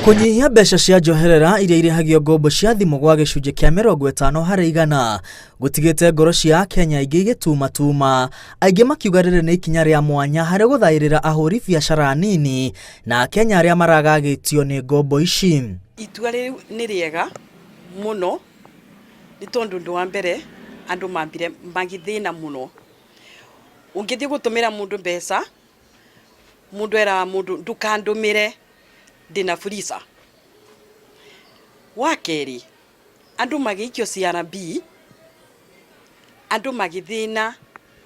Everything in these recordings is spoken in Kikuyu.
Kũnyihia mbeca cia njoherera iria irĩhagio ngombo cia thimũ gwa gĩcunjĩ kĩa 50% gũtigĩte ngoro cia Akenya aingĩ igĩtumatuma, aingĩ makiuga rĩrĩ nĩ ikinya rĩa mwanya harĩ gũthaĩrĩra ahũri biacara anini na Akenya arĩa maragagĩtio nĩ ngombo ici. Itua rĩu nĩ rĩega mũno nĩ tondũ ũndũ wa mbere andũ mambire magĩthĩna mũno. Ũngĩthiĩ gũtũmĩra mũndũ mbeca, mũndũ eraga mũndũ ndũkandũmĩre ndĩna Fuliza. Wa kerĩ, andũ magĩikio CRB, andũ magĩthĩna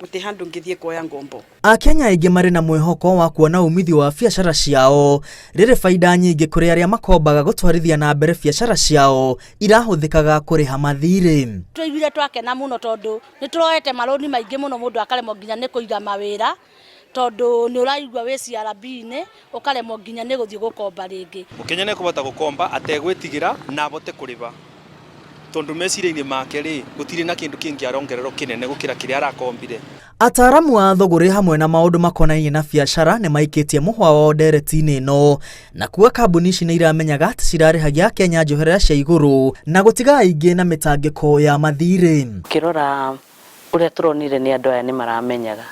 gũtirĩ handũ ũngĩthiĩ kuoya ngombo. Akenya aingĩ marĩ na mwĩhoko wa kuona umithio wa biacara ciao rĩrĩ baida nyingĩ kũrĩ arĩa makombaga gũtwarithia na mbere biacara ciao irahũthĩkaga kũrĩha mathirĩ. Twaiguire twakena mũno tondũ nĩ tũroete marũni maingĩ mũno mũndũ akaremwo nginya nĩ kũiga mawĩra tondũ nĩ ũraigua wĩ CRB-inĩ ũkaremwo nginya nĩ gũthiĩ gũkomba rĩngĩ. Mũkenya nĩ ekũhota gũkomba ategwĩtigĩra na abote kũrĩha tondũ meciria-inĩ make rĩ, gũtirĩ na kĩndũ kĩngĩ arongererwo kĩnene gũkĩra kĩrĩa arakombire. Ataaramu a thũgũrĩ hamwe na maũndũ makonainie na biacara nĩ maikĩtie mũhwa wao ndereti-inĩ ĩno na kuga kambuni ici nĩ iramenyaga atĩ cirarĩhagia Akenya njoherera cia igũrũ na gũtiga aingĩ na mĩtangĩko ya mathirĩ. Ũkĩrora ũrĩa tũronire nĩ andũ aya nĩ maramenyaga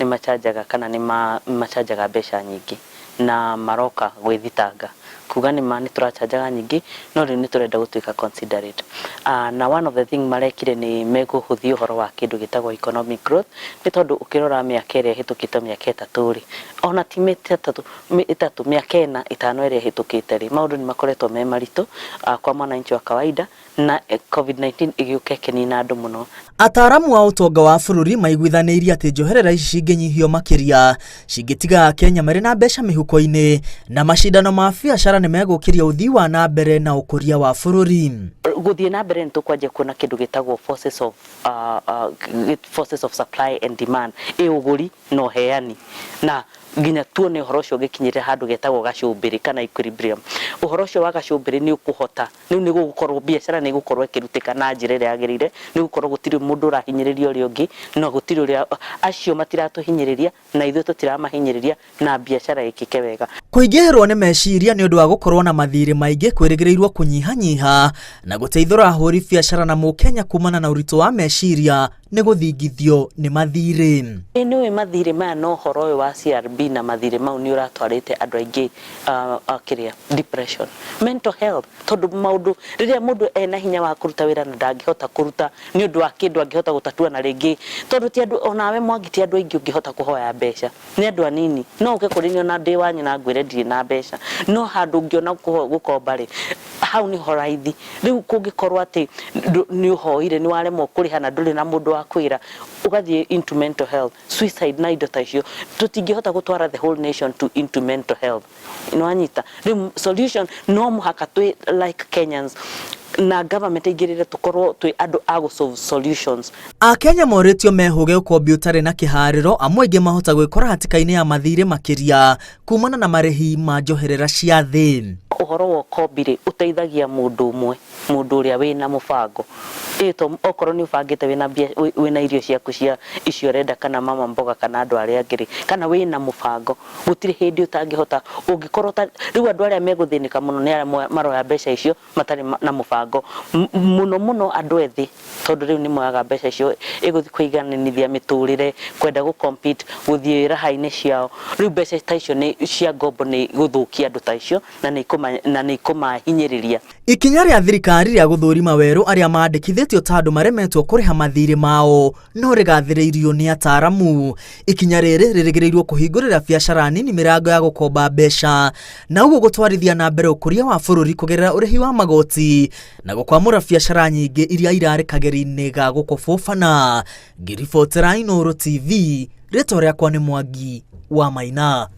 nĩ machanjaga kana nĩ machanjaga mbeca nyingĩ na maroka gwĩthitanga kuga nĩ ma nĩ tũrachanjaga nyingĩ no rĩu nĩ tũrenda gũtuĩka considerate. Na one of the thing marekire nĩ megũhũthia ũhoro wa kĩndũ gĩtagwo economic growth nĩ tondũ ũkĩrora mĩaka ĩrĩa ĩhĩtũkĩte mĩaka 3 rĩ, ona ti 3 mĩaka 4 5 ĩrĩa ĩhĩtũkĩte rĩ, maũndũ nĩ makoretwo me maritũ kwa mwananchi wa kawaida na COVID-19 ĩgĩũka ĩkĩnina andũ mũno. Ataaramu a ũtonga wa bũrũri maiguithanĩirie atĩ njoherera ici cingĩnyihio makĩria cingĩtiga Akenya marĩ na mbeca mĩhuko-inĩ na macindano ma biacara nĩ megũkĩria ũthii wa na mbere na ũkũria wa bũrũri. Gũthiĩ na mbere nĩ tũkwanjia kuona kĩndũ gĩtagwo forces of supply and demand, ĩ ũgũri na ũheani, na nginya tuone ũhoro ũcio ũgĩkinyĩrĩra handũ getagwo gacũmbĩrĩ kana equilibrium. Ũhoro ũcio wa gacũmbĩrĩ nĩ ũkũhota rĩu nĩ gũgũkorwo biacara nĩ ĩgũkorwo ĩkĩrutĩka na njĩra ĩrĩa yagĩrĩire, nĩ gũkorwo gũtirĩ mũndũ ũrahinyĩrĩria ũrĩa ũngĩ, na gũtirĩ ũrĩa acio matiratũhinyĩrĩria na ithuĩ tũtiramahinyĩrĩria na biacara ĩkĩke wega. Kũingĩhĩrwo nĩ meciria nĩ ũndũ wa gũkorwo na mathirĩ maingĩ kwĩrĩgĩrĩirwo kũnyihanyiha na gũteithũra ahũri biacara na mũkenya kumana na ũritũ wa meciria nĩ gũthingithio nĩ mathirĩ. Ĩ nĩũĩ mathirĩ maya na ũhoro ũyũ wa CRB na mathirĩ mau nĩ ũratwarĩte andũ aingĩ kĩrĩa depression, mental health, tondũ maũndũ rĩrĩa mũndũ ena hinya wa kũruta wĩra na ndangĩhota kũruta nĩ ũndũ wa kĩndũ angĩhota gũtatua na rĩngĩ, tondũ ti andũ onawe Mwangi ti andũ aingĩ ũngĩhota kũhoya mbeca, nĩ andũ anini, no ũke kũrĩ niĩ ona ndĩ wanyu na ngwĩre ndirĩ na mbeca, no handũ ũngĩona gũkomba rĩ, hau nĩho raithi. Rĩu kũngĩkorwo atĩ nĩ ũhoire nĩ waremwo kũrĩha na ndũrĩ na mũndũ wa kwĩra, ũgathiĩ into mental health, suicide na indo ta icio, tũtingĩhota gũtwara the whole nation to into mental health. Nĩ wanyita? Rĩu solution no mũhaka twĩ like Kenyans na government ĩingĩrĩre tũkorwo twĩ andũ a gũ solve solutions. Akenya morĩtio mehũge ũkombi ũtarĩ na kĩharĩro amu aingĩ mahota gwĩkora hatĩka-inĩ ya mathirĩ makĩria kumana na marĩhi ma njoherera cia thĩ. Ũhoro wa ũkombi rĩ, ũteithagia mũndũ ũmwe, mũndũ ũrĩa wĩna mũbango. Ĩ to okorwo nĩ ũbangĩte wĩna mbia, wĩna irio ciaku cia icio ũrenda kana mama mboga kana andũ arĩa angĩ rĩ, kana wĩna mũbango, gũtirĩ hĩndĩ ũtangĩhota, ũngĩkorwo ũtarĩ, rĩu andũ arĩa megũthĩnĩka mũno nĩ arĩa maroya mbeca icio matarĩ na mũbango. Mũno mũno andũ ethĩ, tondũ rĩu nĩ moyaga mbeca icio ĩgũthiĩ kũigananithia mĩtũrĩre, kwenda gũ compete, gũthiĩ raha-inĩ ciao. Rĩu mbeca ta icio nĩ cia ngombo nĩ igũthũkia andũ ta acio na nĩ ikũmahinyĩrĩria. Ikinya rĩa thirikari rĩa gũthũrima werũ arĩa mandĩkithĩtio ta andũ maremetwo kũrĩha mathirĩ mao no rĩgathĩrĩirio nĩ ataaramu. Ikinya rĩrĩ rĩrĩgĩrĩirwo kũhingũrĩra biacara nini mĩrango ya gũkomba mbeca na ũguo gũtwarithia na mbere ũkũria wa bũrũri kũgerera ũrĩhi wa magoti na gũkwamũra biacara nyingĩ iria irarĩ kageri-inĩ ga gũkũbũbana. Ngĩribotera Inooro TV, rĩtwa rĩakwa nĩ Mwangi wa Maina.